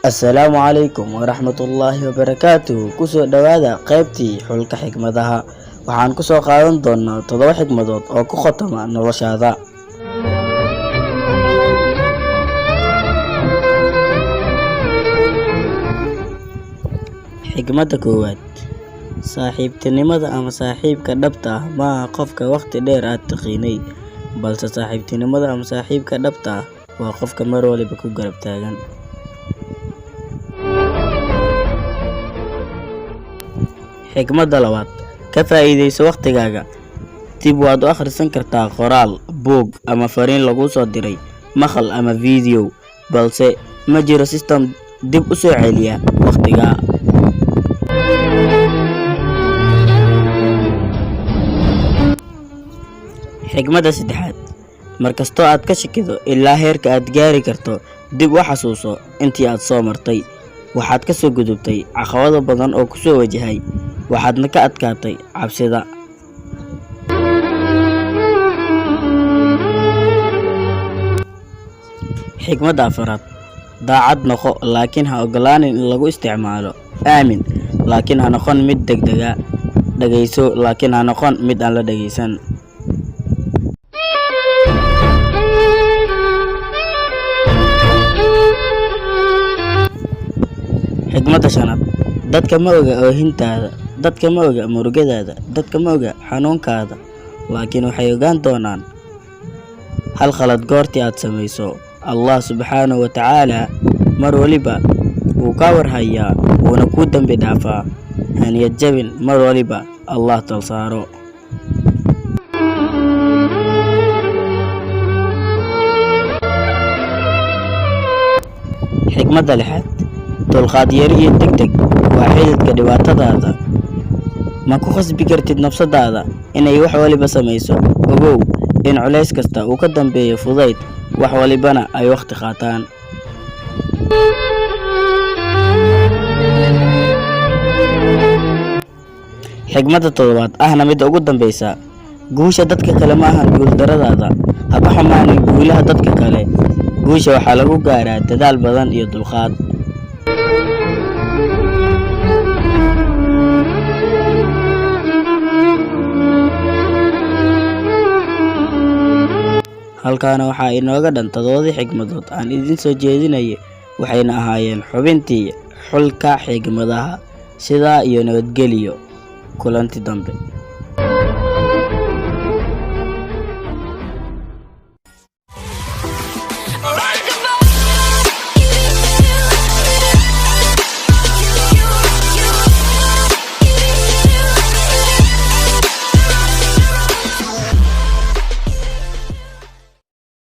Assalaamu calaykum waraxmatullaahi wabarakaatuh. Kusoo dhowaada qaybtii xulka xikmadaha. Waxaan kusoo qaadan doonaa 7 xikmadood oo ku khotama noloshaada. Xikmadda koowaad: saaxiibtinimada ama saaxiibka dhabta ah ma aha qofka waqti dheer aad taqiinay, balse saaxiibtinimada ama saaxiibka dhabta ah waa qofka mar waliba ku garab taagan. Xikmadda labaad: ka faa'iidayso waqtigaaga. Dib waad u akhrisan kartaa qoraal, buug, ama fariin laguu soo diray, maqal ama fiidiyow, balse ma jiro system dib u soo celiya waqtiga. Xikmadda saddexaad: markastoo aad ka shakido ilaa heerka aad gaari karto, dib u xasuuso intii aad soo martay. Waxaad ka soo gudubtay caqabado badan oo ku soo wajahay, waxaadna ka adkaatay cabsida. Xikmadda afraad: daacad noqo, laakiin ha ogolaanin in lagu isticmaalo. Aamin, laakiin ha noqon mid degdega. Dhageyso, laakiin ha noqon mid aan la dhageysan. Xikmadda shanaad: dadka ma oga oohintaada, dadka ma oga murugadaada, dadka ma oga xanuunkaada, laakiin waxay ogaan doonaan hal khalad goortii aad samayso. Allah subxaanahu wa tacaala mar waliba wuu kaa warhayaa, wuuna kuu dambi dhaafaa. Ha niyad jabin, mar waliba Allah talsaaro. Xikmadda lixaad: dulqaad yari iyo degdeg waa xididka dhibaatadaada. Ma ku khasbi kartid nafsadaada inay wax waliba samayso. Ogow in culays kasta uu ka dambeeyo fudayd, wax walibana ay waqti qaataan. Xikmadda toddobaad, ahna midda ugu dambeysa: guusha dadka kale ma ahan guuldarradaada. Ha ka xumaanin guulaha dadka kale. Guusha waxaa lagu gaaraa dadaal badan iyo dulqaad. Halkaana waxaa inooga dhan 7dii xikmadood aan idiin soo jeedinayay, waxayna ahaayeen xubintii xulka xikmadaha. Sidaa iyo nabadgelyo, kulanti dambe.